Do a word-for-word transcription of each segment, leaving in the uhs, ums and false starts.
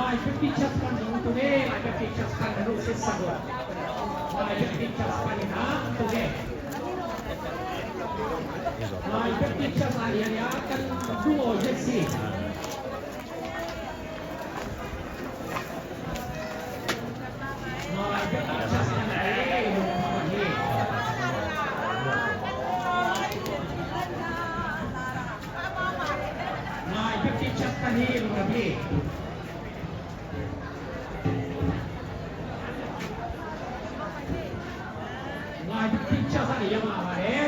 Lai Baptist Church pan zong tung e, Lai Baptist Church pan na nusia sa lo. Lai Baptist Church pan in a tung e. Lai Baptist Church a lian a kan lungawi zia si. Lai Baptist Church pan e, Lai Baptist Church pan e, Lai Baptist Church a lian a e.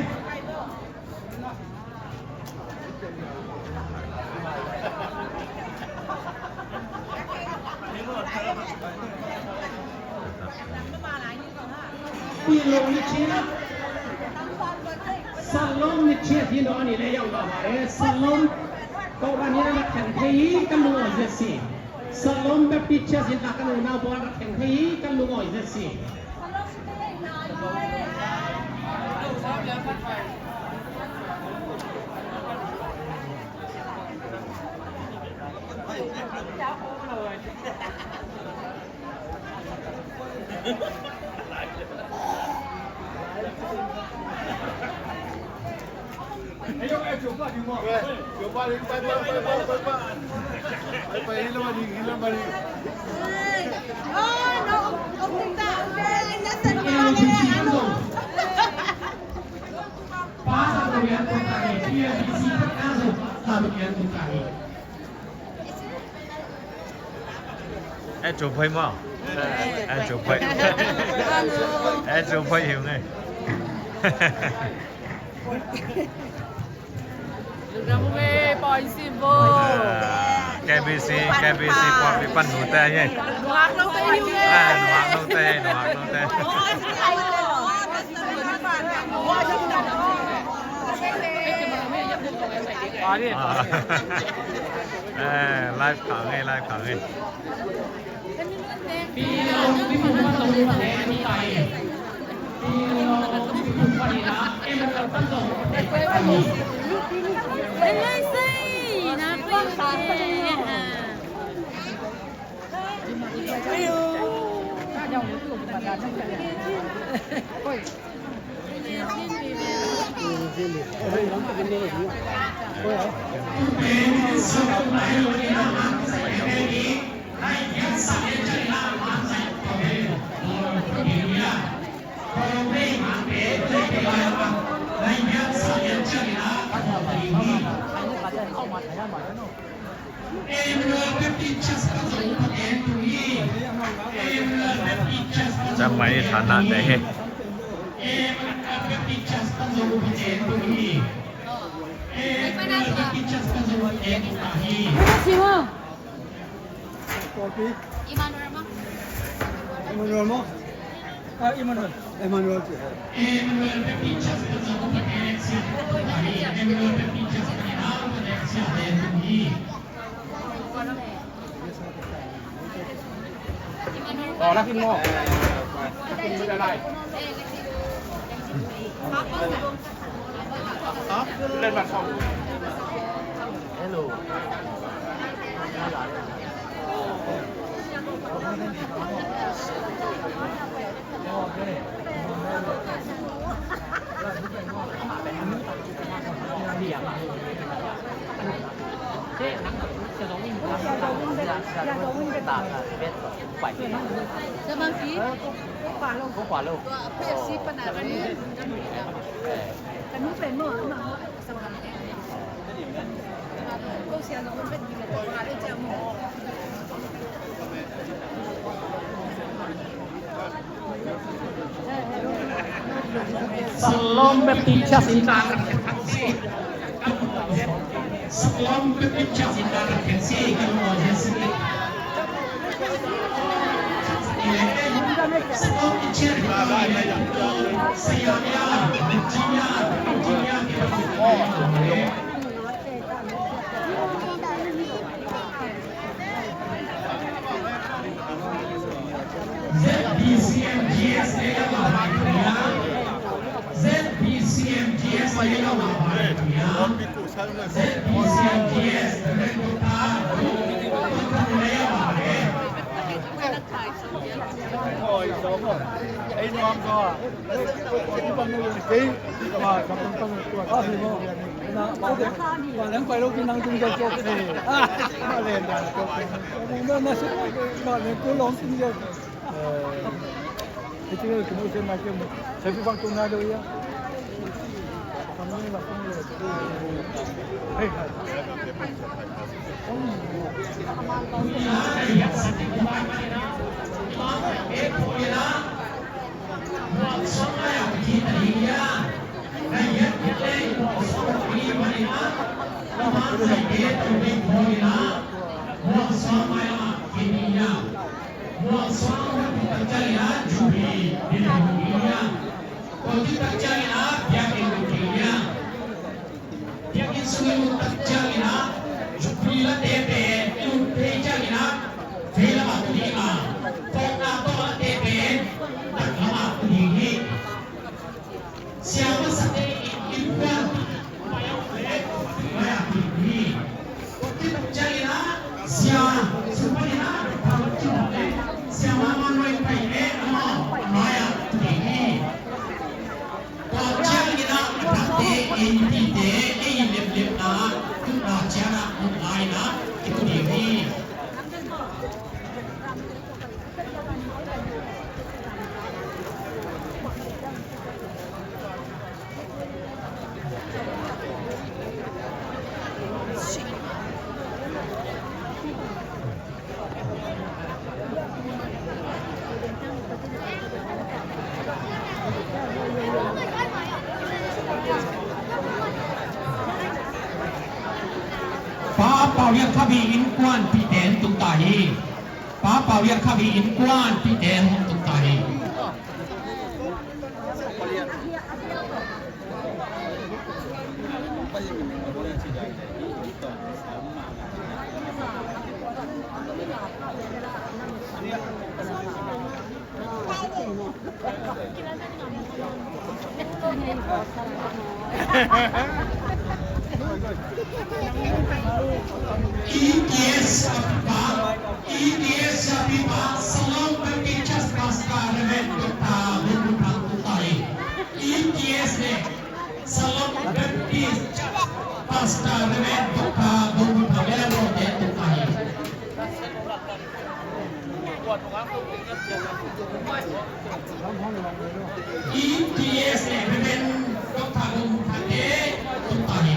Pilong ni chia. Salom ni chia di no ni le yang ba ba re. Salom. Kau rani na thang thei kan lungawi zia si. Salom Baptist Church in a kan unau pawl a theng thei kan lungawi zia si. Eh, Joe Pai maw? Eh, Joe Pai. Eh, Joe Pai hiu ngai. Lungdam ung ei, pawi sim bo. Ah, K B C, K B C pawi pan nu te ye. Nuak lo te hiu ei. Ah, nuak lo te, nuak lo te. Ah. Eh, live khang ei, live khang ei. Ca mai thana te he. Emmanuel maw? Emmanuel maw? Ah, Emmanuel. Emmanuel. Salom Baptist Church in ta. Salom Baptist Church in ta. Salom Baptist Church. Z B C M G S te ka wahai tunia. Z B C M G S te ka wahai tunia. Z B C M G S te ka wahai tunia. Biakinn sung i lut tak ciangin ah, Jubilee late pen i lut thei ciangin ah, vei lamah tu ding a, phawkna tawh late pen tak lamah tu ding hi. Sia masate in innkuan pai a, pai a tu ding hi. Tua khit tak ciangin ah, sia sung panin ah, sia mama nuai pai leh amau a mai-ah tu ding hi. Tua ciangin ah a thakte, ei mipite, ei lemlemna, tutna ciangin ah, tutna in ah, i tu ding hi. Pa Pau Lian Khabi innkuanpihte in tung ta hi. Pa Pau Lian Khabi innkuanpihte in hong tung ta hi. E T S a pipa, E T S a pipa, Salong Baptist Church Pastor Reverend Doctor Lungmuthang Tutai. E T S le Salong Baptist Church Pastor Reverend Doctor Lungmuthang Lungmuthang Tutai. E T S le Reverend Doctor Lungmuthang Tutai.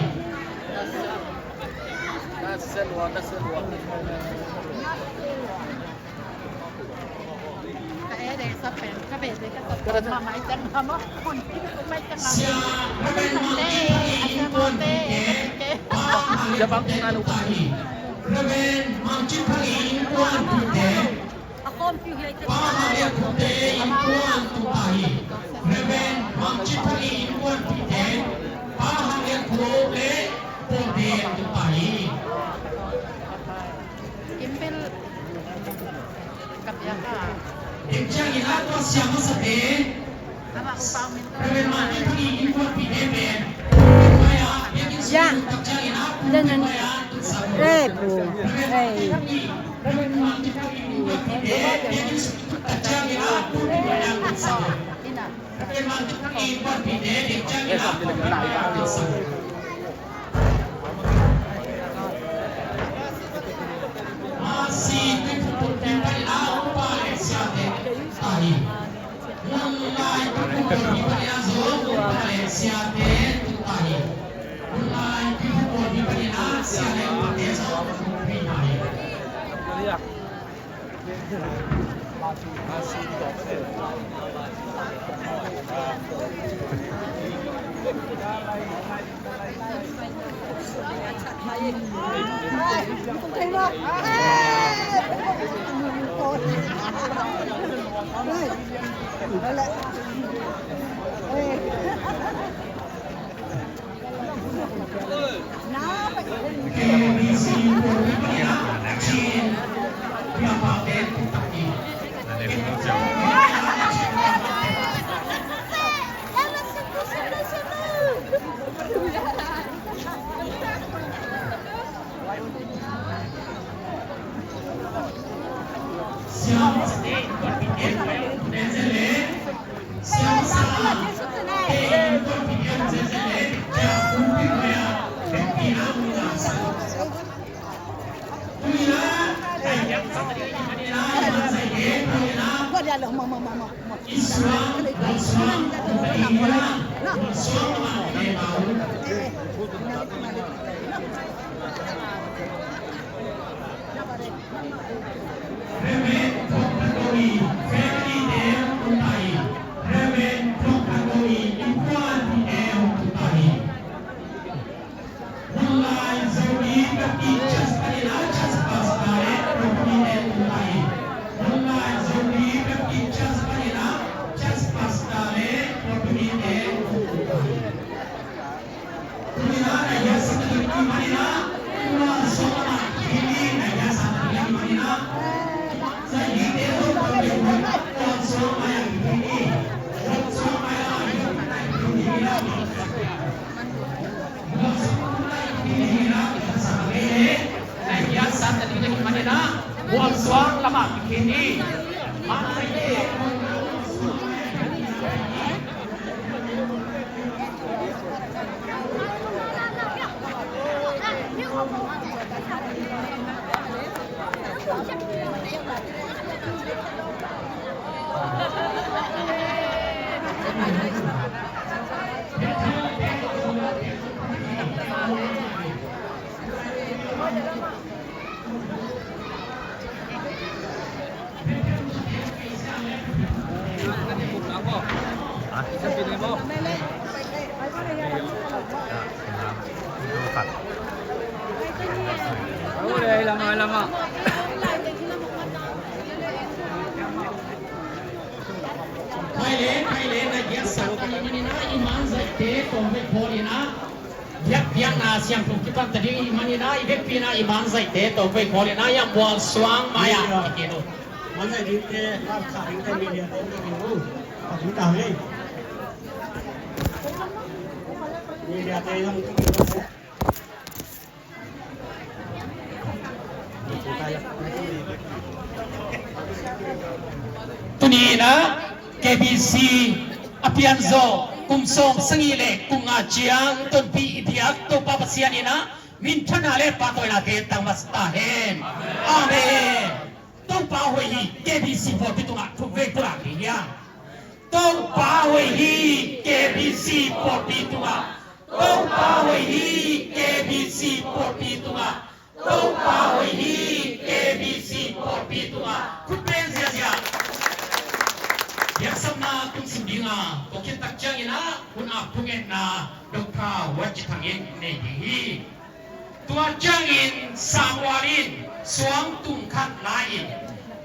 Sia Reverend Mang Kip Thang in innkuanpihte, Pa Hang Lian Khup te tung ta hi. Reverend Mang Kip Thang in innkuanpihte, Pa Hang Lian Khup te innkuan tung ta hi. Reverend Mang Kip Thang in innkuanpihte, Pa Hang Lian Khup le pawlpi tung ta hi. Ding ciangin a tua sia masate, Reverend Mati Thang in innkuanpihte pen, ya, dan nan, eh, pu, eh. Isuang, Isuang, Isuang, Reverend Thok Tha Kong i family te hong tung ta hi. Reverend Thok Tha Kong i innkuan te hong tung ta hi. Munlai Zomi Baptist Church panin a church pastor le property te hong tung ta hi. Munlai Zomi Baptist Church panin a church pastor le property te hong tung ta hi. Thailand, Thailand, na giat sak ka hi manin a, i manzaihte tawm vei khawl in a, biakpiakna siangtho kipan ta ding i hih manin a, i vekpi in a i manzaihte tawm vei khawl in a, i a mual suang mai-ah i kien uh. Manzaih dingte, hapsa dingte, media te, media te, media te, Tuni in a K B C a pianzawh kum sawm sagih le kum nga ciang tonpih i biak Topa Pasian in a minthanna le pahtawinate tang masa ta hen. Amen. Topa hoih hi. K B C pawlpi tungah thupvei pulak ding hiam? Topa hoih hi. K B C pawlpi tungah Topa hoih hi. K B C pawlpi tungah Topa hoih hi. K B C pawlpi tungah khut beng ziazia. Biaksapna tungsim dinga kawkhit tak ciangin a hun ap thungetna Doctor Wat Ci Thang in nei ding hi. Tua ciangin Samuel in suang tung khat la-in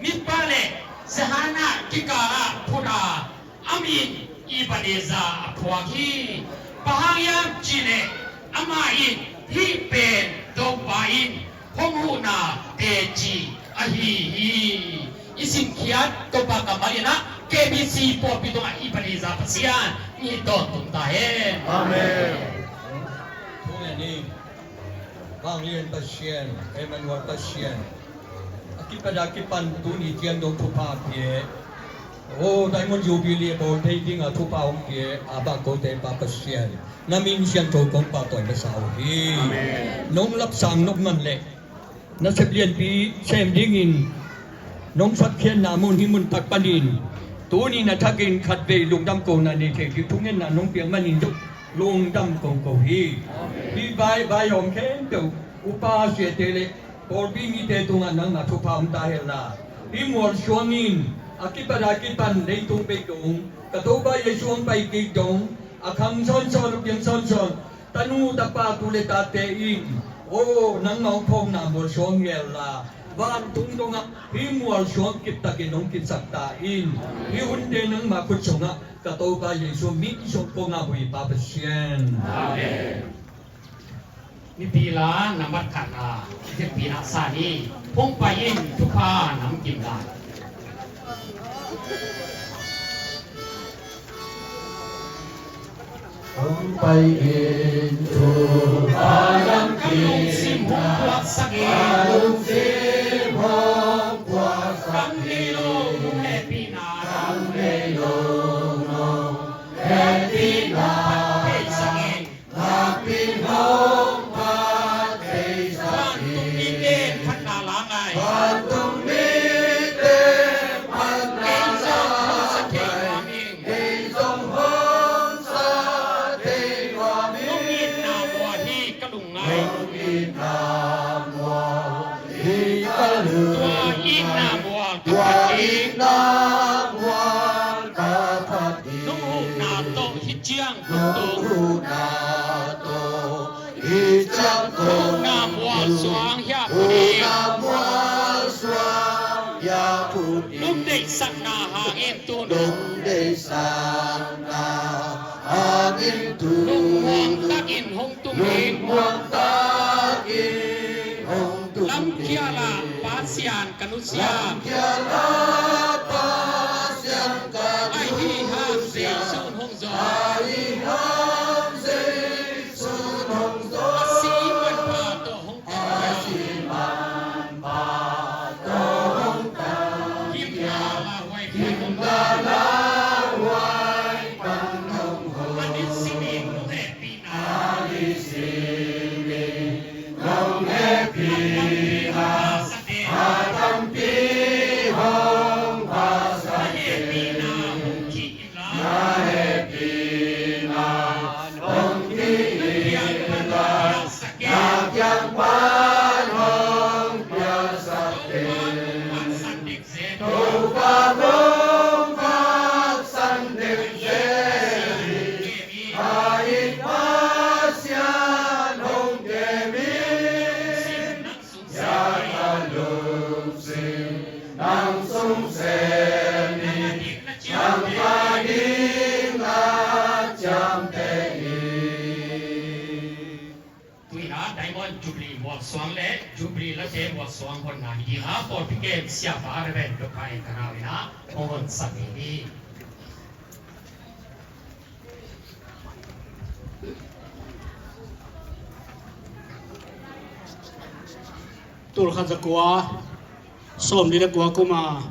mipa le Zahana kikal ah phut a, a min Ebenezer a phuak hi. Bang hang hiam cih leh amah in hih pen Topa in hong huhna teci ahi hi. I simkhiat Topa kammal in a K B C pawlpi tungah Ebenezer Pasian i tawntung ta hen. Amen. Thu ngen ni. Vanglian Pasian, Emmanuel Pasian, a kipat a kipan tuni ciang dong thupha pia. O Diamond Jubilee a bawl thei dinga thupha hong pia a bak kote Pa Pasian, na min siangtho kong pahtawi masa uh hi. Amen. Nong lapsang nop man leh nasep lianpi sem dingin nong sapkhiatna mun hih mun tak panin tuni na thakin khatvei lungdam kona nei thei ding thungetna nong piak manin zong lungdam koko hi. Hih vai, vaihawm khempeuh upa siate le pawlpi mite tungah nangmah thupha om ta henla, hih mual suang in a kipat a kipan leitung pei dong, ka Topa Jesu hong pai kik dong, a khang sawnsawn, a piang sawnsawn, tanu tapa tu le tate in, aw, nangmah hong phawkna mual suang hi henla, vantung dongah hih mual suang kiptakin hong kipsak ta in. Hih hunte nangmah khut sungah ka Topa Jesu min sung kong ap uh hi Pa Pasian. Amen. Mipi la nambat khatna, i vekpi in a sa ni, hong pai in thupha namkim lai. Hong pai in thupha namkim lai. Lungsim hong puaksak in. Lungsim hong puaksak in. Kam nei lo nong hehpihna. Kam nei lo nong hehpihna. Phattheisak in. Vantung mite phatna la ngai. Vantung mite phatna la Hukna mualsuang hiah phut in. Hukna mualsuang hiah phut in. Lungdeihsakna hangin tun. Lungdeihsakna hangin tun. Lungmuang takin hong tung in. Lungmuang takin hong tung in. Lamkhial ah Pasian ka nusia. Lamkhial ah Pasian ka nusia. Ahi hang Jesu'n hong zawn. Ahi hang Jesu'n hong zawn. A si manpha tawh hong tang. A si manpha tawh hong tang. Gimna lauhuai, gimna lauhuai pan hong hong. A nisim in nong hehpihna. A nisim in nong hehpihna a tampi hong phasak in. Na hehpihna hong ki-it in la, na kiang pan hong piaksak in. Topa hong phatsan dek zen in, a it Pasian hong kem in. Siat a lungsim nang sung sem in, nang pa ding na ciamteh in. Tu-in ah Diamond Jubilee mualsuang le Jubilee late mualsuang honna hi ding a, pawlpi kem siapa Reverend Dr. N. Kanau in ah hong honsak ding hi. Tul khat za kua sawmli le kua kum a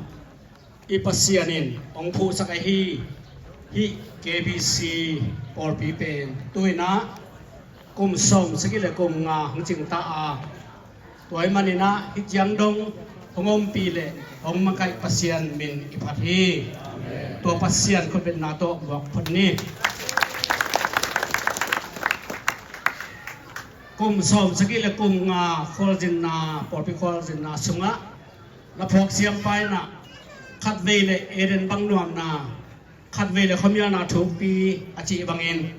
i Pasian in hong phuhsak ahi hih K B C pawlpi pen tu-in ah kum sawm sagih le kum nga hong cingta a, tua ahih manin ah hih ciang dong hong ompih le hong makaih Pasian min i phat hi. Tua Pasian khutbetna tawh muak phot ni. Kum sawm sagih le kum nga khualzinna, pawlpi khualzinna sungah na phuak siampa in ah khatvei le Eden bang nuamna, khatvei le khuamialna thukpi a cih bangin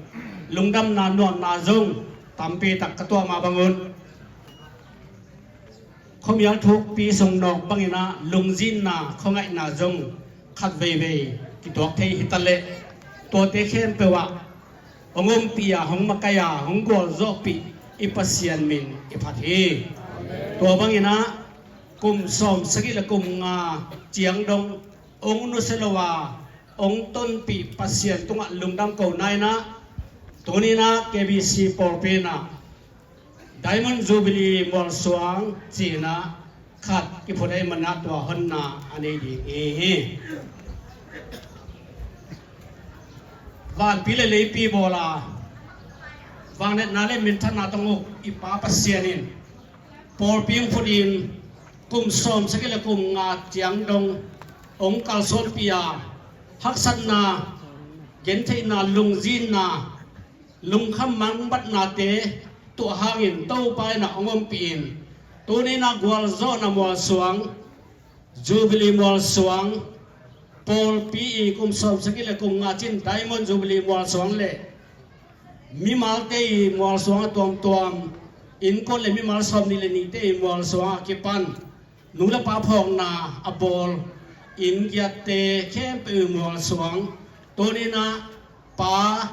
lungdamna nuamna zong tampi tak ka tuah mah bangun, khuamial thukpi sung nawk bangin ah lungzinna, khuangaihna zong khat veivei kituak thei hi ta leh, tuate khempeuh ah hong ompih a, hong makaih a, hong gualzawhpih i Pasian min i phat hi. Tua bangin ah kum sawm sagih le kum nga ciang dong hong nusia lo a hong tonpih Pasian tungah lungdam kohna in ah, tuni in ah K B C pawlpi in ah Diamond Jubilee mualsuang ci-in ah khat kiphut ahih manin ah tua honna a nei ding hi. Vanpi le leipi bawl a, vangliatna le minthanna tawh hong uk i Pa Pasian in pawlpi hong phut in kum sawm sagih le kum nga ciang dong hong kalsuanpih a, haksatna, gentheihna, lungzinna, lungkham mangbatnate tuah hangin Topa in ah hong ompih in, tuni in ah gualzawhna mualsuang, Jubilee mualsuang, pawlpi i kum sawm sagih le kum nga cin Diamond Jubilee mualsuang le mimalte i mualsuang a tuamtuam, innkuan le mimal sawmnih le nihte i mualsuang a kipan nu le pa phawkna a bawl inn giatte khempeuh i mualsuang, tuni in ah Pa,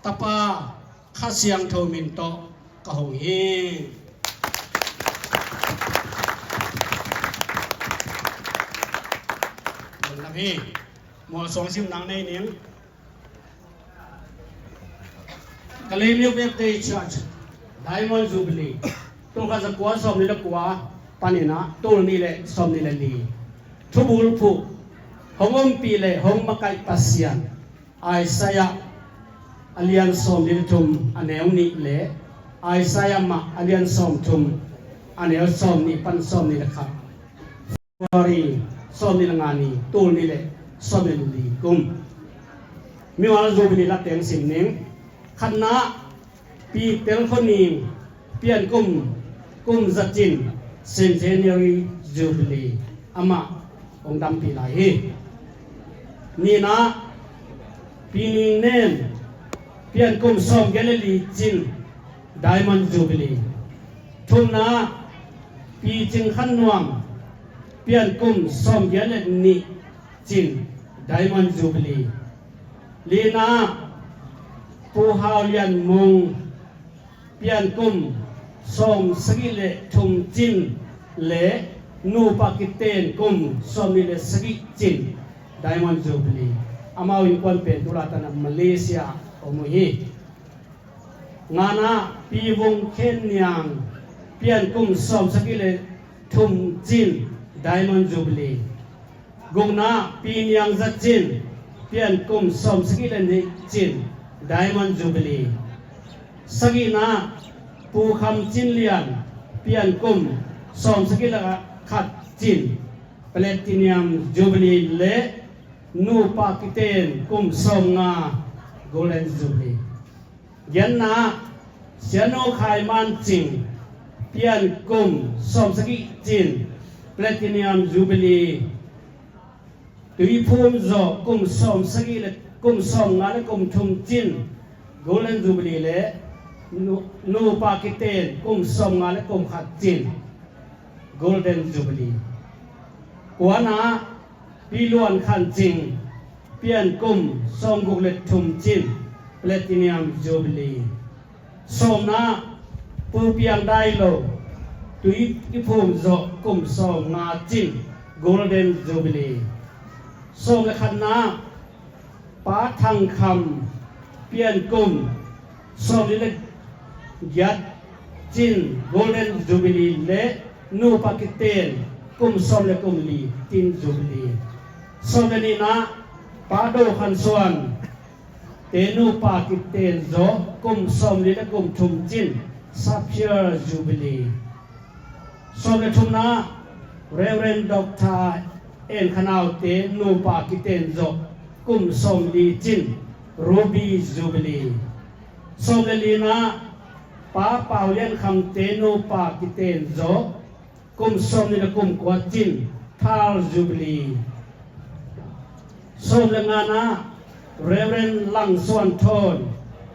Tapa, Kha Siangtho min tawh ka hong hi. Lungdam hi. Mualsuang sim nang nei ning. Kalaymyo Baptist Church Diamond Jubilee, tul khat za kua sawmli le kua panin ah tul nih le sawmnih le li. Thubulphuh, hong ompih le hong makaih Pasian. Isaiah a lian sawmli le thum a neu nih le Isaiah mah a lian sawmthum a neu sawmnih pan sawmnih le khat. February sawmnih le nga ni, tul nih le sawmnih le li kum. Mimal Jubilee la teng sim ning. Khatna, Pi Tel Khua Ning, pian kum, kum za cin, Centenary Jubilee, amah hong dampih lai hi. Nihna, Pi Ning Nen, pian kum sawmgiat le li cin, Diamond Jubilee, Thumna, Pi Cing Khan Nuam, pian kum sawmgiat le nih cin, Diamond Jubilee. Lina, Pu Hau Lian Mung, pian kum sawmsagih le thum cin le nupa kiten kum sawmnih le sagih cin, Diamond Jubilee. Amau innkuan pen tulaitak ah Malaysia ah om uh hi. Ngana, Pi Vung Khen Niang, pian kum sawmsagih le thum cin, Diamond Jubilee. Gukna, Pi Niang Za Cin, pian kum sawmsagih le nih cin, Diamond Jubilee. Sagihna, Pu Kham Cin Lian, pian kum sawmsagih le khat cin, Platinum Jubilee le nupa kiten kum sawmnga, Golden Jubilee. Giatna, Sianu Khai Man Cing, pian kum sawmsagih cin, Platinum Jubilee. Tuiphum Zaw, kum sawmsagih le kum sawmnga le kum thum cin, Golden Jubilee le nu-, nupa kiten kum sawmnga le kum khat cin, Golden Jubilee. Kuana, Pi Luan Khan Cing, pian kum sawmguk le thum cin, Platinum Jubilee. Sawmna, Pu Piang Dai Lo, Tuiphum Zaw, kum sawmnga cin, Golden Jubilee. Sawm le khatna, Pa Thang Kham, pian kum sawmli le giat cin, Golden Jubilee le nupa kiten kum sawm le kum li, Tin Jubilee. Sawm le nihna, Pa Do Khan Suan, te nupa kiten zaw, kum sawmli le kum thum cin, Sapphire Jubilee. Sawm le thumna, Reverend Doctor En Khanau te nupa kiten zaw, kum sawmli cin, Ruby Jubilee. Sawm le lina, Pa Pau Lian Kham te nupa kiten zaw, kum sawmli le kum kua cin, Pearl Jubilee. Sawm le ngana, Reverend Lang Suan Thawn,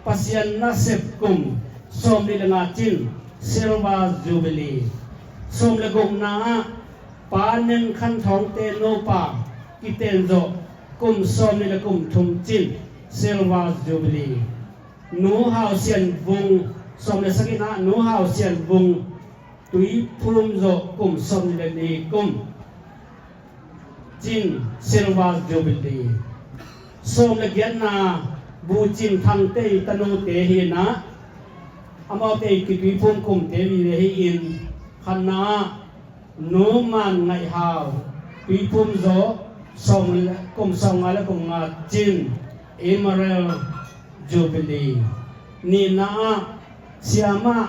Pasian nasep kum sawmli le nga cin, Silver Jubilee. Sawm le gukna ah, Pa Nen Khan Thawng te nupa kiten zaw, kum sawmli le kum thum cin, Silver Jubilee. Nu Hau Sian Vung, sawm le sagihna, Nu Hau Sian Vung, Tuiphum Zaw, kum sawmli le li kum cin, Silver Jubilee. Sawm le giatna, Bu Cin Thang te tanute hi-in ah, amaute Tuiphum kumte vive hi-in, khatna ah, Nu Man Ngaih Hau, Tuiphum Zaw, sawm le, kum sawmnga le kum nga cin, Emerald Jubilee. Nihna ah, Siamah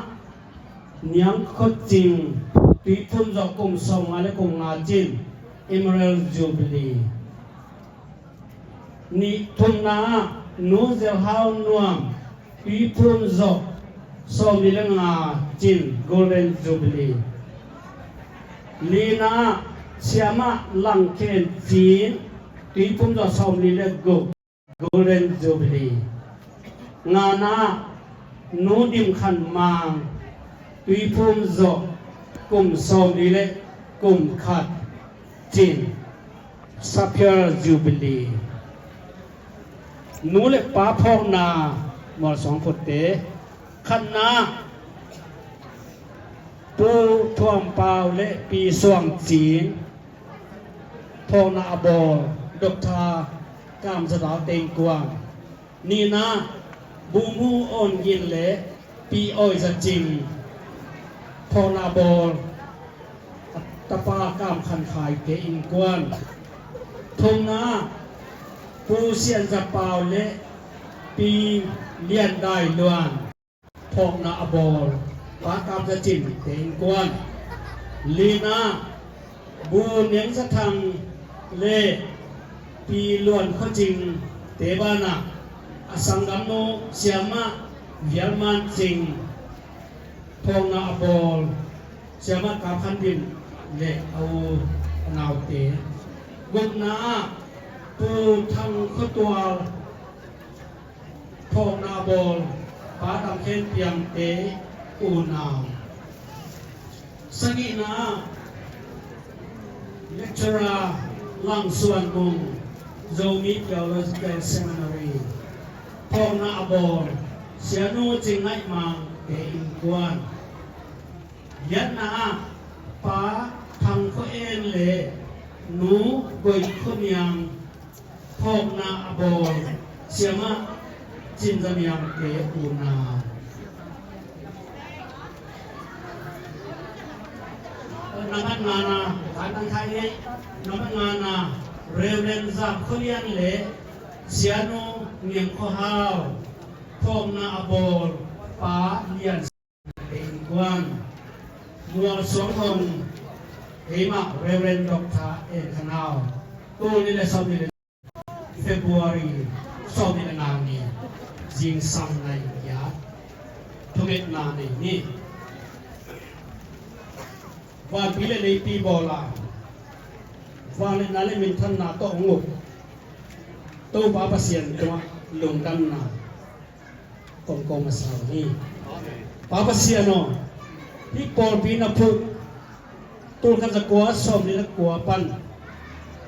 Niang Khua Cing, Tuiphum Zaw, kum sawmnga le kum nga cin, Emerald Jubilee. Nih, thumna ah, Nu Zel Hau Nuam, Tuiphum Zaw, sawmli le nga cin, Golden Jubilee. Lina ah, Siamah Lang Khen Cin, Tuiphum Zaw, sawmli le guk, Golden Jubilee. Ngana ah, Nu Dim Khan Mang, Tuiphum Zaw, kum sawmli le kum khat cin, Sapphire Jubilee. Nu le pa phawkna, mualsuang phutte. Khatna, Pu Thuam Pau le Pi Suang Cin, phawkna a bawl, Doctor Kam Za Dau te innkuan. Nihna, Bu Mu Awn Gin le Pi Awi Za Cing, phawkna bawl, tapa Kam Khan Khai te innkuan. Thumna, Pu Sian Za Pau le Pi Lian Dai Luan, phawkna a bawl, Pa Kam Za Cin te innkuan. Lina, Bu Niang Za Thang le Pi Luan Khua Cing te banah, a sanggamnu Siamah Vial Man Cing, phawkna a bawl, Siamah Kam Khan Dim le a u a naute. Gukna ah, Pu Thang Khua Tual, phawkna bawl, Pa Tam Khen Piang te unau. Sagihna ah Lecturer Lang Suan Mung, Zomi Theological Seminary, phawkna a bawl Sianu Cing Ngaih Mang te innkuan. Giatna ah Pa Thang Khua En le Nu Goi Khua Niang, phawkna a bawl Siamah Cin Za Niang te unau. Nambat ngana, kan tang thai ngei. Nambat ngana, Reverend Zam Khua Lian le Sianu Niang Khua Hau, phawkna a bawl Pa Lian Innkuan. Mual Suang Hong, eimah Reverend Doctor En Khan Hau, tul nih le sawmnih le February sawmnih le nga ni, zingsang nai kia thungetna nei ni. Vanpi le leipi bawla vangliatna le minthanna tawh hong uk Topa Pasian tungah lungdamna kong ko masa uh hi. Pa Pasian aw, hih pawlpi na phuh tul khat za kua sawmli le kua pan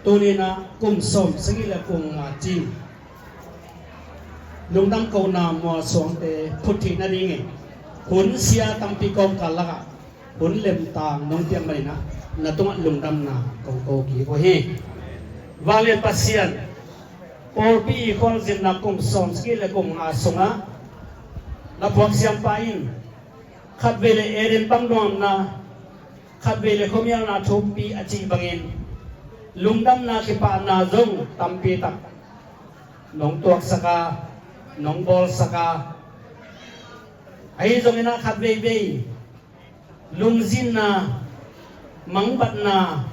tuni-in ah kum sawm sagih le kum nga cin lungdam kohna mualsuangte phut theih nadingin hun sia tampi kawmkal lakah hun lemtang nong piak manin ah na tungah lungdamna kong ko kik uh hi. Vanglian Pasian, pawlpi i khualzinna kum sawm sagih le kum nga sungah na phuak siampa in khatvei le Eden bang nuamna, khatvei le khuamialna thupi a cih bangin lungdamna kipahna zong tampi tak nong tuaksak a, nong bawlsak a, ahi zongin ah khatveivei lungzinna, mangbatna,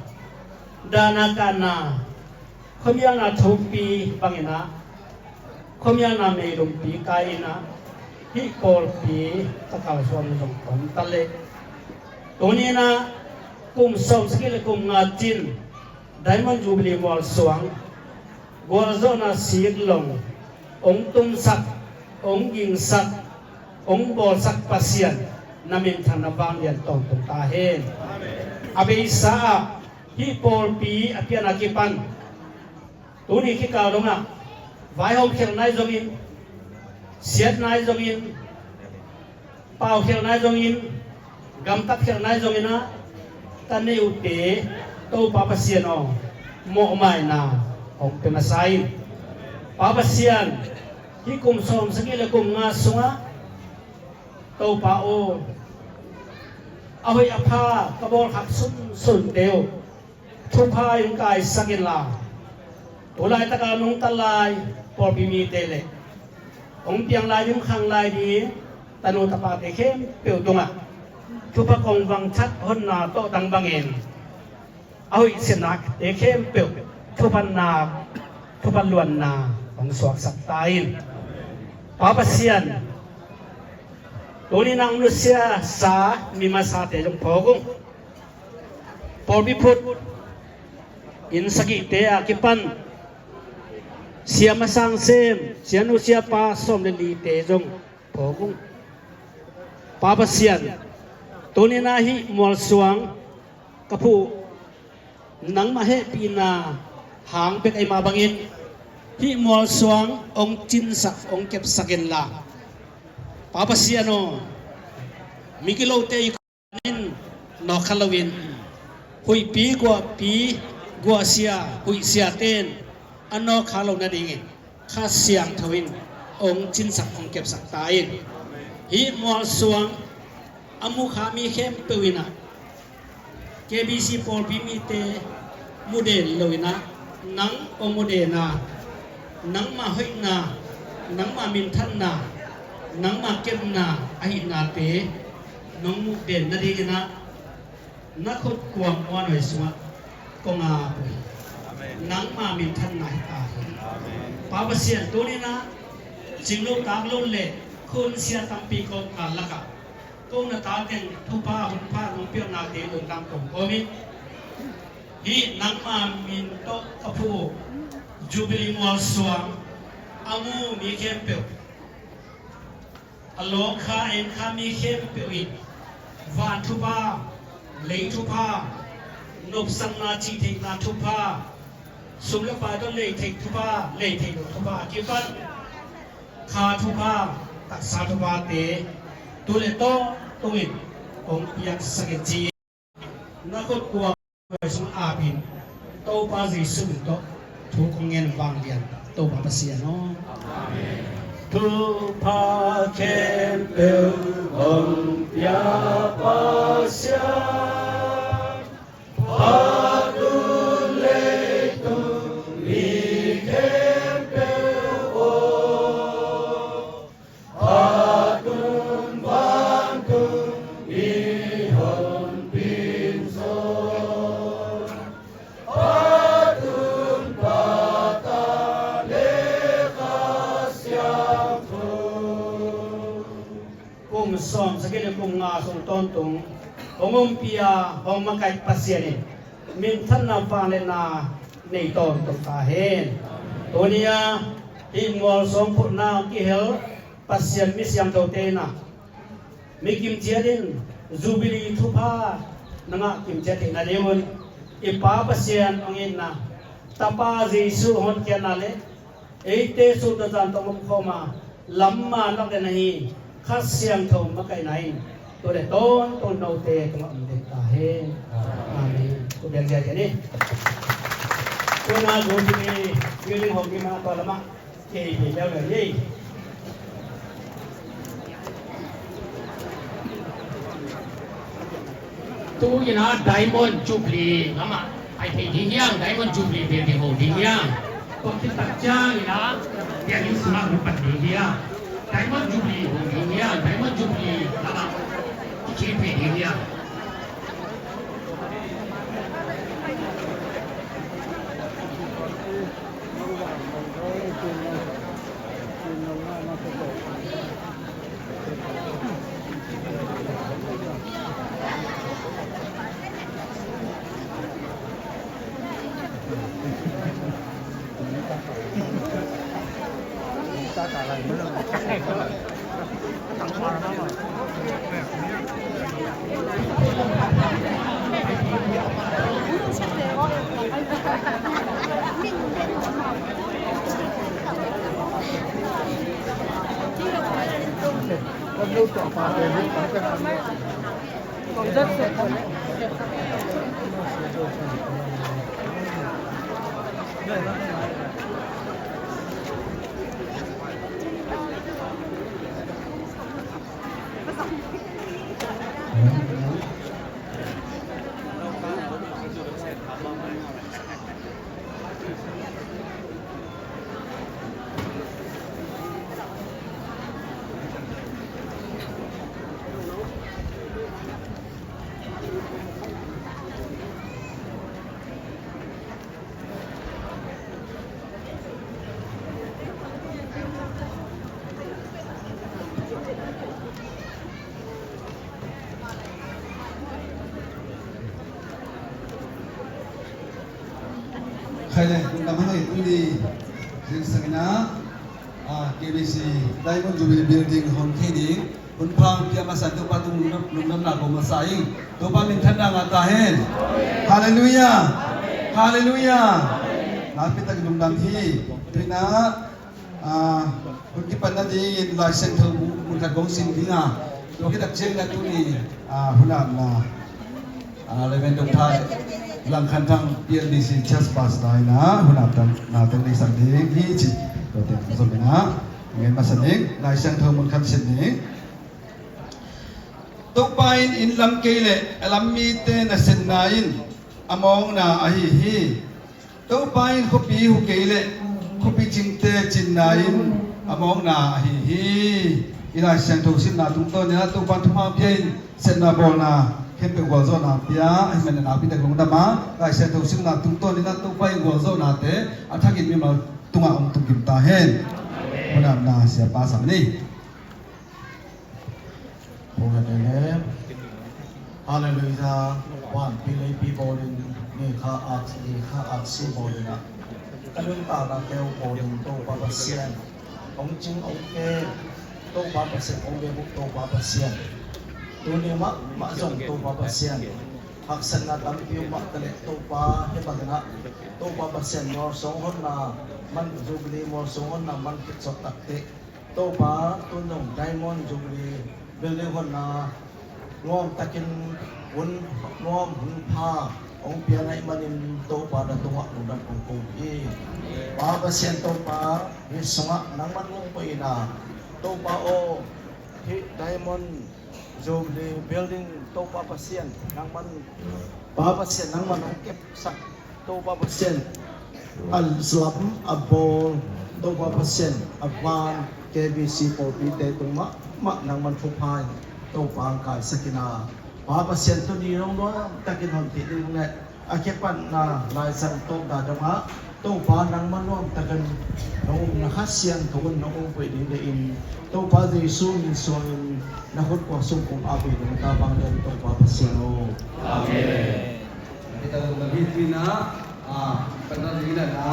dahna kahna, khuamialna thupi bangin ah khuamialna meilumpi kai-in ah hih pawlpi ka kalsuan zong om ta leh, tuni-in ah kum sawm sagih le kum nga cin Diamond Jubilee mualsuang gualzawhna siklong hong tumsak, hong gingsak, hong bawlsak Pasian na minthanna vanglian tawntung ta hen. A beisa ah hih pawlpi a pian a kipan tuni kikal dongah vaihawm khialhna ahi zongin, siatna ahi zongin, pau khialhna ahi zongin, gamtat khialhna ahi zongin ah ka neih uhte Topa Pasian aw, mawhmaina hong pia masa in. Pa Pasian, hih kum sawm sagih le kum nga sungah Topa aw, a hoih a pha ka bawlkhak sunsunte uh thupha in kaisak inla, tu laitaka nungta lai pawlpi mite le hong piang lai ding, khang lai ding tanu tapate khempeuh tungah thupha kong vangthat honna tawh tang bangin a hoih siatnate khempeuh thupha nak, thupha luanna hong suaksak ta in. Pa Pasian, tuni nang nusiasa mi masate zong phawk ung. Pawlpi phut inn sagihte a kipan sia masang sem, sianu siapa sawm le lite zong phawk ung. Pa Pasian, tuni-in ah hih mualsuang ka phuh nangmah hehpihna hang bek ahi mah bangin hih mualsuang hong cinsak, hong kepsak inla, Pa Pasian aw, migilote i in nawk kha loin, huihpi guahpi, guahsia huihsiate in a nawk kha lo nadingin Kha Siangtho in hong cinsak, hong kepsak ta in. Hih mualsuang a mukha mi khempeuh in ah K B C pawlpi mite muhden lo-in ah nang hong muhden a, nangmah hoihna, nangmah minthanna, nangmah kepna ahihnate nong muhden nadingin ah na khut kuam muanhuai sungah kong ap uh hi. Nangmah minthanna hi ta hi. Pa Pasian, tuni-in ah cinglo taklo le khun sia tampi kawmkal lakah ko na ta teng thupha hunpha nong piaknate lungdam kong ko hi. Hih nangma min tawh ka phuh Jubilee mualsuang a mu mi khempeuh, a lawngkha a enkha mi khempeuh in van thupha Lei thupha, nopsakna cihtheihna thupha, sum le pai tawh lei theih thupha, lei theih loh thupha a kipan kha thupha, taksa thuphate tu le tawntungin hong piaksak in ci. Na khut kuang sung apin Topa Jesuh min tawh thu kong ngen vanglian Topa Pasian aw. Thupha khempeuh hong pia Pasian, phat un leitung mi khempeuh aw. Phat un vantung i honpin zong, phat un Tapa le Kha Siangtho. Kum sawmsagih le kum nga sung tawntung hong ompih a hong makaih Pasian in minthanna vangliatna nei tawntung ta hen. Tuni-a hih mual sawm phutna hong kihel Pasian mi siangthote in ah, mi kimciat in Jubilee thupha na ngah kimciat theihna ding un, i Pa Pasian hong itna, Tapa Jesuh hotkhiatna le eite suhta zan tawh omkhawm a lamman lak den ahi Kha Siangtho makaihna in tu le tawntung note tungah om den ta hen. Amen. Tua bek ziahziah ni. Tuna Jubilee building hong kim a tua lamah kei pia leu le ni. Tu-in ah Diamond Jubilee lamah pai thei ding hiam, Diamond Jubilee building ho ding hiam. Tua khit tak ciangin ah building sungah hong pan ding hiam, Diamond Jubilee ho ding hiam, Diamond Jubilee lamah i khim thei ding hiam. Khai le, lungdam hang ei, tuni zingsang in ah, ah, K B C Diamond Jubilee Building hong khei ding hun pha hong pia masa Topa tung lungdam, lungdamna ko masa ing. Topa minthanna ngah ta hen. Halleluiah. Halleluiah. Nakpi takin lungdam hi. Tu-in ah, ah, hun kipan nadingin Lai Siangtho mun khat kong sim ding a, tua khit tak ciangin ah tuni, ah, hun apna, ah, Reverend Doctor Langkhanthang P L B C Church Pastor in ah hun apna teng ding sang ding hi ci. Tua teng zong in ah ngen masa ning, Lai Siangtho mun khat sim ning. Topa in inn lam kei leh a lam mite nasepna in a mawkna ahi hi. Topa in khuapi hu kei leh khuapi cingte cinna in a mawkna ahi hi. I Lai Siangtho simna tungtawn in ah Topa in thupha pia in sepna bawlna khempeuh gualzawhna pia ahih manin nakpi tak lungdam a, Lai Siangtho simna tungtawn in ah Topa in gualzawhnate a thakin mimal tungah hong tungkim ta hen. Hun apna siapa sam ni. Hallelujah. Hallelujah. Vanpi leipi bawlin, ni kha ak, ni kha aksi bawlin ah, ka nuntakna keu bawlin Topa Pasian, hong cing hong kem Topa Pasian, hong bebuk Topa Pasian, tuni mahmah zong Topa Pasian, Haksatna tampi om mah taleh Topa hih bangin ah Topa Pasian mualsawng honna man, Jubilee mualsawng honna man khit suak takteh Topa tun zong Diamond Jubilee building honna nuam takin hun nuam hun pha hong pia na hih manin Topa na tungah lungdam kong ko hi. Pa Pasian Topa, hih sungah nangman hong koih in ah Topa aw, hih Diamond Jubilee building Topa Pasian nangman, Pa Pasian nangman hong kepsak Topa Pasian a lam a bawl, Topa Pasian a van, K B C pawlpite tung mahmah nangman thupha in Topa hong kaisak in ah, Pa Pasian tuni nong nuam takin hong theih ding le a kipatna Lai Siangtho dongah Topa nangman nuam takin nong umna Kha Siangtho in nong umpuih ding deih in Topa Jesu min suangin na khut kua sung kong ap hi. Nong ta bang den Topa Pasian aw. Amen. Kita tung na bit na, ah, patna ding na na,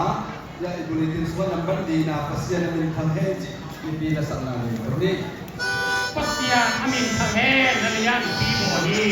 ya i bulletin sua number di na Pasian na min thang hen ci, i pi na sang na ni. Pasian a min thang hen, na lian pi mo ni.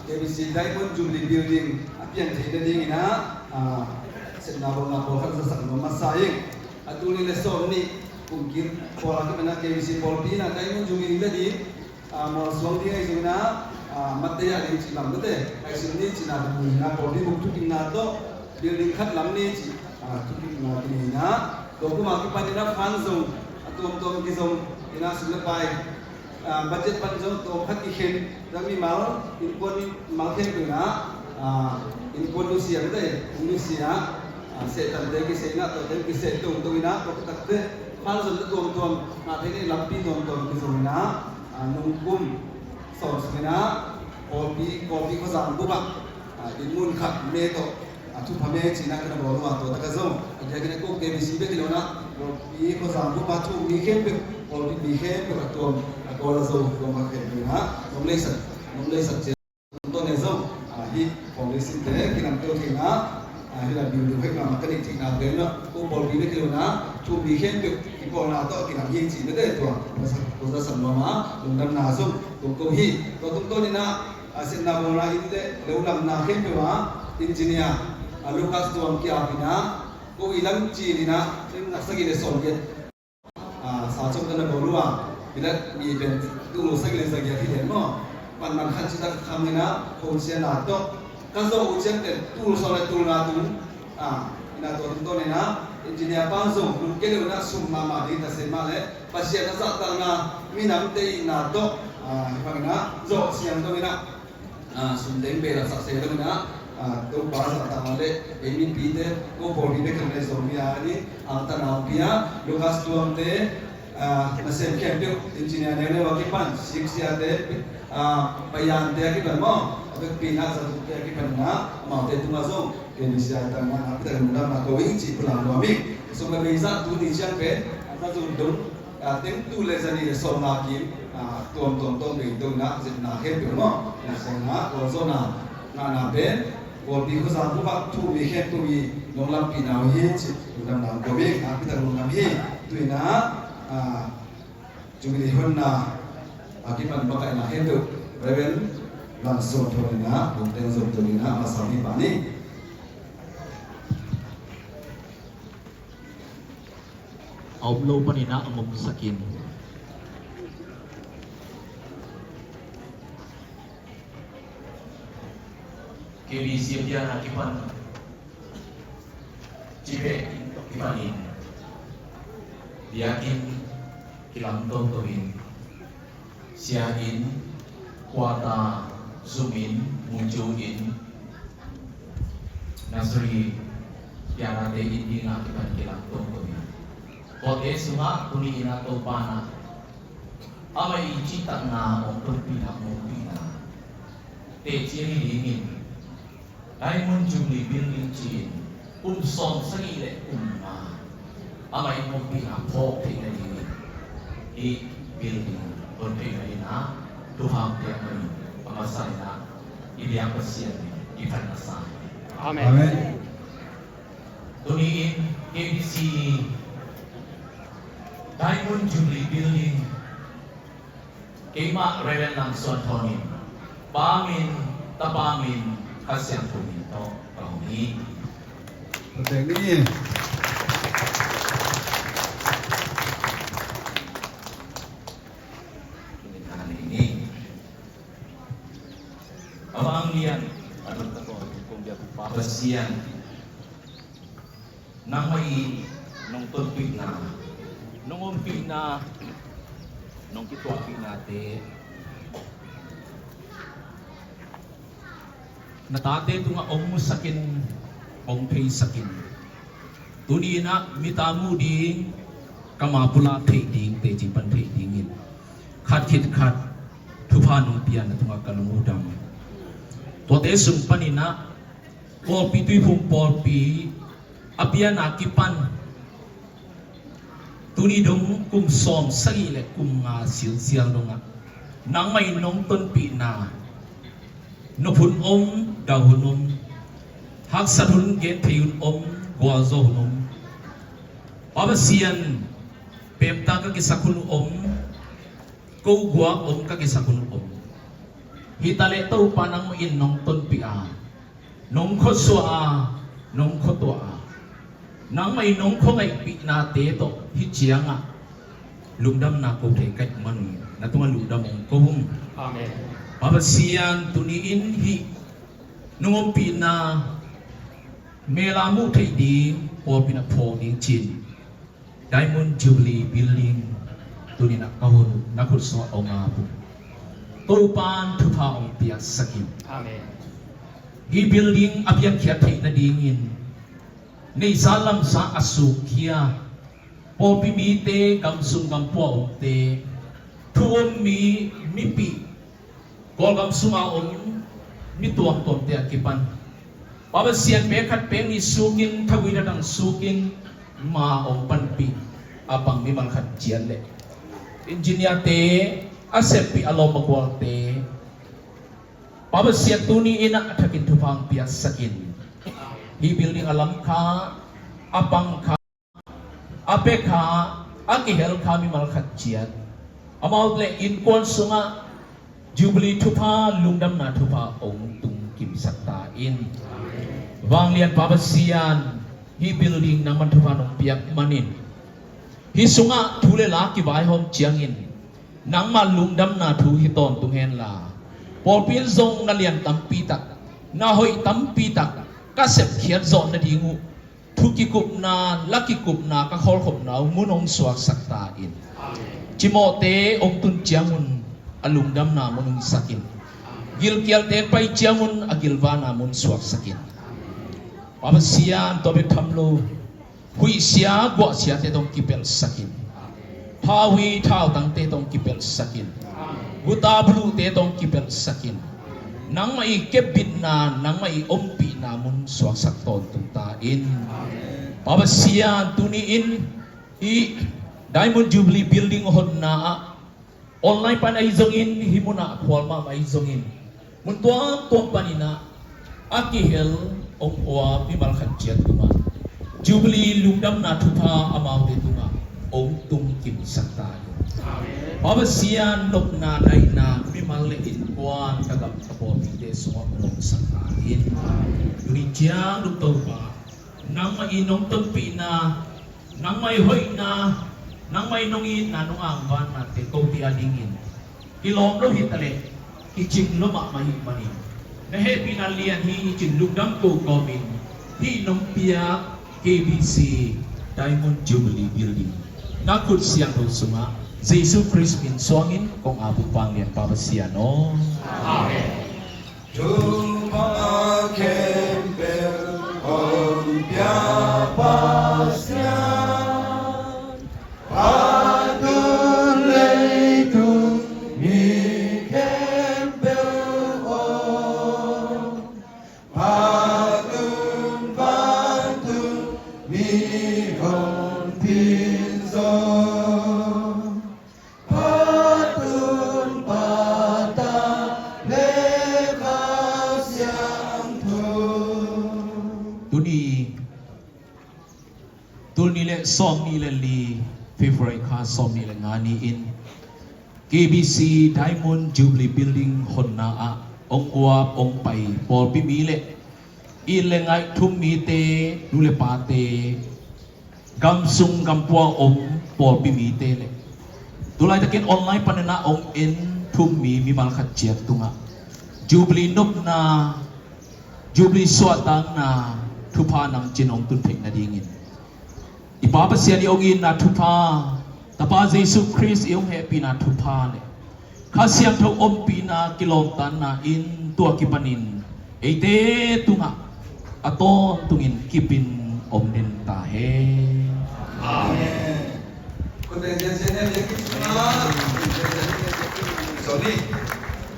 K B C Diamond Jubilee Building a pian theih nadingin ah, ah, sepna bawlna pawlkhat zasak nuam masa ing. A tul nih le sawm nih kum kir pawl a kipan ah K B C pawlpi in ah Diamond Jubilee nading, ah, mualsuang ding ahi zongin ah, ah, mat tei a ding cih lam mate, ahi zong ni cihna ding in ah pawlpi buk thukimna tawh building khat lam ni cih, ah, thukimna kinei in ah, tua kum a kipan in ah fund zong a tuamtuam kizong in ah sum le pai, ah, budget pan zong tawm khat kikhen, zong mimal innkuan mimal khempeuh in ah, ah, innkuan nusia mate, inn nusia, ah, sehtan te kiseh in ah, tuate kiseh tongtong in ah, tua takte fund zong na tuamtuam, na te ni lampi tuamtuam kizong in ah, ah, nung kum sawm sung in ah, Kawlpi, Kawlpi khuazang bup ah, ah, inn mun khat me tawh, ah, thupha me cihna ka na bawl uh a, tua tak a zong a diakin a ko K B C bek hi lo in ah, Kawlpi khuazang bup ah thu mi khempeuh, Kawlpi mi khempeuh a tuam, a Kawl a Zo tuam a khempeuh in ah nong leisak, nong leisak ciang tawh ne zong, ah, hih foundation te kilam keu theihna, ah, hih lai building hoih mahmah ka neih theihna pen ah ko Kawlpi bek hi lo in ah thu mi khempeuh kipawlna tawh a kilam hi cih mate tua, tua za, tua za sam nuam a, lungdamna zong kong ko hi. Tua tungtawn in ah, a sepna bawlna inn le lo lamna khempeuh ah engineer, a Lucas Tuang ki-ap in ah, ko i lam cil in ah, lim na sagih le sawm giat, a, sa com ka na bawl uh a, bilat mi pen tul sagih le zagiat hi lian maw. Panman khat ci tak khang in ah, khon sia na tawh ka zawh uh ciang pen tul sawm le tul nga tung, a, in ah tua tungtawn in ah engineer pa zong lungkia lo in ah sum mahmah ding ta se mah le Pasian a zahtakna, minamte itna tawh, ah, hih bangin ah zawh siang dongin ah, ah, sum teng behlap sak se dongin ah, ah, Topa zahtakna le ei mipite, ko pawlpi bek hi lo in ah Zomi a ni, angtanna hong pia, Lucas Tuangte, ah, nasem khempeuh, engineer neuneu a kipan, siksiate, ah, paiante a kipan maw, a vekpi in ah zatute a kipan in ah, amaute tungah zong K B C a tangah nakpi takin lungdamna ko ing cih pulak nuam ing. Sum le pai zah tuni ciang pen a za zong dong, a, teng tul le za nih le sawm nga kim, a, tuamtuam tawh bei dongin ah zepna khempeuh maw, na sawmna, kawlzawhna ngahna pen Kawlpi khuazang bup ah thu mi khempeuh i nong lampihna uh hi cih lungdamna ko ing. Nakpi tak lungdam hi. Tu-in ah, a, Jubilee honna a kipan makaihna khempeuh Reverend Lam Suan Thawn in ah lungteng zom dongin ah masa hi pah ni. A om lo panin ah a mumsak in. K B C a pian a kipan cih pen kipanin biakinn kilang toto in, sia inn, quarter, zum inn, mucu inn, nursery, pianate inn dingah kipan kilang toto in, tuate sungah tuni in ah Topa in ah amah i cihtakna hong tonpihna, hong ompihna teci hi dingin, Diamond Jubilee Building ci-in kum sawm sagih le kum nga amah i ompihna phawk theih nadingin hih building hon theih nadingin ah thupha piak manin a masa in ah i biak Pasian in i phat masa hi. Amen. Amen. Tuni in K B C Diamond Jubilee Building keimah Reverend Lam Suan Thawn in Pa min, Tapa min, Kha Siangtho min tawh ka hong hi. Pateng ni. A vanglian a dot ka tawh kong biak uh Pa Pasian, nangmah i nong tonpihna, nong ompihna, nong kituahpihnate na tate tungah hong musak in, hong theisak in. Tuni in ah mit a muh ding, kam a pulak theih ding, teci pan theih dingin khat khit khat thupha nong pia na tungah ka lung uh dam. Tuate sung panin ah Kawlpi Tuiphum Pawlpi a pian a kipan tuni dong kum sawm sagih le kum nga silsial dongah nangmah in nong tonpihna, nop hun om, dau hun om, haksat hun, genthei hun om, gualzo hun om, Pa Pasian pemta ka kisak hun om, ko guak om ka kisak hun om. Hi taleh Topa nangmah in nong tonpih a, nong khuasuah a, nong khuatuah a, nangmah in nong khuangaihpihnate tawh hih ciangah lungdamna ko thei ka hih manun na tungah lungdam hong ko hung. Amen. Pa Pasian, tuni-in hih nong ompihna mel a muh theih ding, pawlpi in a phawk ding ci-in Diamond Jubilee Building tuni-in ah ka hun uh na khut sungah hong ap uh. Topa'n thupha hong piaksak in. Amen. Hih building a piakkhiat theih nadingin neihsa lamsa a sukkhia pawlpi mite, gamsung gampua omte, thu um mi, mipih, Kawlgam sunga om mi tuamtuamte a kipan Pa Pasian, pek khat pek nih sukin, thagui thadang sukin, ma hong panpih a pang mimal khat ciat le engineer-te, a seppih a lawm a gualte, Pa Pasian, tuni-in ah a thakin thupha hong piaksak in. Hih building a lam kha, a pang kha, a pek kha, a kihel kha mimal khat ciat, amau le innkuan sungah Jubilee thupha, lungdamna thupha hong tungkimsak ta in. Vanglian Pa Pasian, hih building nangman thupha nong piak manin hih sungah thu le la kivaihawm ciangin nangmah lungdamna thu hi tawntung henla, pawlpi in zong na lian tampi tak, na hoih tampi tak ka sepkhiat zawh nading uh thu kikupna, la kikupna, ka khawlkhopna uh mun hong suaksak ta in. Cimawhte hong tun ciangun a lungdamna mun hong sak in. Gilkialte pai ciangun a gilvana mun suaksak in. Pa Pasian, tua bek tham lo, huihsia guahsiate tawh hong kipelhsak in. Thau hi thautangte tawh hong kipelhsak in. Guta buluhte tawh hong kipelhsak in. Nangmah i kepbitna, nangmah i ompihna mun suaksak tawntung ta in. Pa Pasian, tuni-in i Diamond Jubilee Building honna ah online pan ahi zongin, hih munah khual mahmah ahi zongin, mun tuamtuam panin ah a kihel hong uap mimal khat ciat tungah Jubilee lungdamna thupha amaute tungah hong tungkimsak ta in. Pa Pasian, nopna daihna mimal le innkuan, ka gam ka pawlpite sungah hong sak ta in. Tuni ciang Topa, nangmah i nong tonpihna, nangmah i hoihna, nangmah i nong itna, nong angvannate kote a dingin kilawm lo hi taleh kicing lo mahmah hi manin, na hehpihna lian hi ci-in lungdam ko kawmin hih nong piak K B C Diamond Jubilee Building na khut siangtho sungah Jesu Khrist min suangin kong ap uh, vanglian Pa Pasian aw. Amen. Thupha khempeuh hong pia Pasian, phat un leitung mi khempeuh aw, phat un vantung mi hong pin zaw. Phat un Pa, Ta le Kha Siangtho. Tuni, tul nih le sawmnih le li, February kha sawmnih le nga ni-in K B C Diamond Jubilee Building honna ah hong uap hong pai pawlpi mi le it le ngaih thum mite, nu le pate, gamsung gampua om pawlpi mite le tulaitakin online panin ah hong en thum mi mimal khat ciat tungah Jubilee nopna, Jubilee suahtakna thupha nang ci-in hong tun theih nadingin i Pa Pasian i hong itna thupha, Tapa Jesu Khrist i hong hehpihna thupha le Kha Siangtho ompihna kilawmtatna in tua kipanin eite tungah a tawntungin kipin om den ta hen. Amen.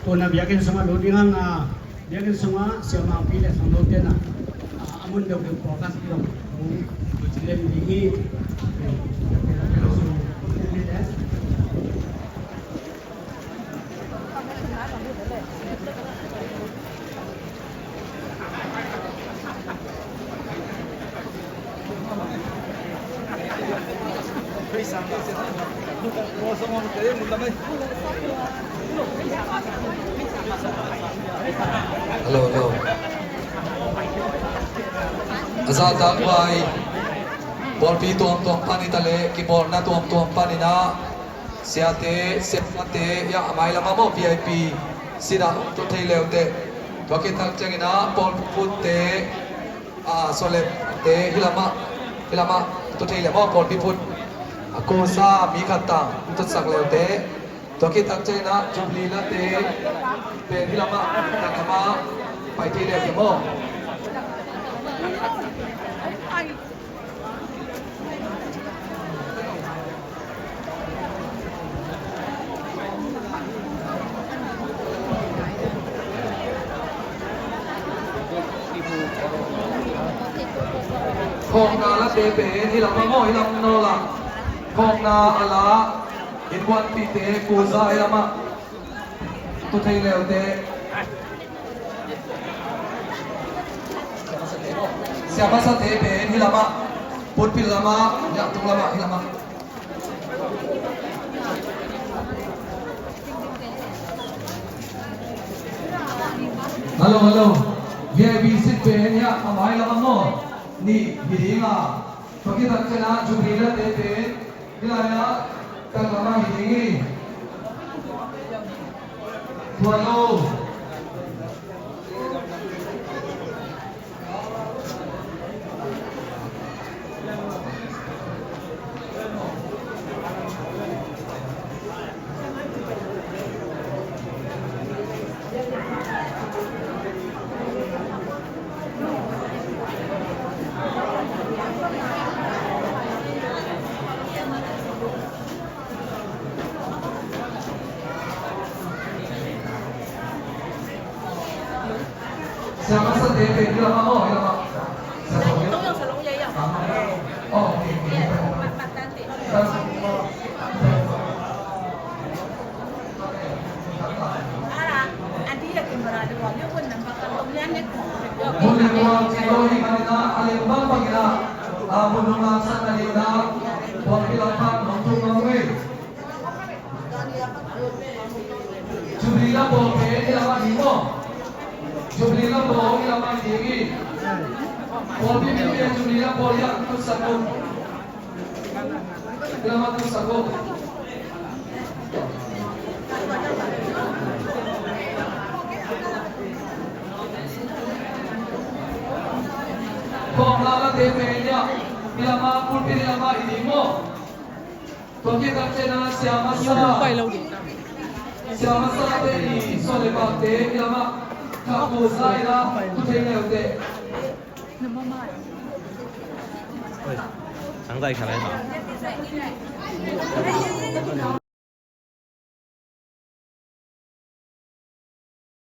Tuna biakinn sungah lut ding hang, ah, biakinn sungah siamahpi le khangnote na, ah, a mun deuhdeuh focus ding hong lem ding hi. Hello, hello. A zahtak vai pawlpi tuamtuam pan hi ta leh, kibawlna tuamtuam pan hi na, siate, siapate, ya, a mai lamah maw, V I P seat ah tu thei leuteh. Tua khit tak ciangin ah pawlpi putte, a, sawlepte, hih lamah, hih lamah tu thei leh maw, pawlpi put. A kusa mi khat tang tutsak leuteh. Tua khit tak ciangin ah Jubilee late pen hih lamah, tak lamah pai thei leh maw. Khawkna late pen hih lamah maw, hih lam nawl ah. Khawkna a la, innkuanpihte, kuza hih lamah tu thei leuteh. Siamasate pen hih lamah, pulpit lamah, ya, tung lamah, hih lamah. Hello, hello. V I P seat pen ya, a mai lamah maw, nih hi ding a. Tua khit tak ciangin ah Jubilee late pen hih lai-ah tak lamah hi ding hi. Tua lo. Siamasate pen hih lamah maw, hih lamah. Siamasate. Oh, okay, okay. Mun leh mual cih lo hi manin ah, a lem bangbang in ah, a, mun hong lamsang nading in ah, pawlpi lam pan hong tung nuam ing. Jubilee lambaw pen hih lamah ding maw. Jubilee lambaw hih lamah ding hi. Pawlpi mite Jubilee lambaw hiah tutsak un. Hih lamah tutsak un. Khawkna late pen hiah, hih lamah, pulpit hih lamah hi ding maw. Tua khit tak ciangin ah siamasa, siamasate i sawlepate hih lamah, kha kusa in ah tu thei leuteh. Oi, sangzai kha lai ma.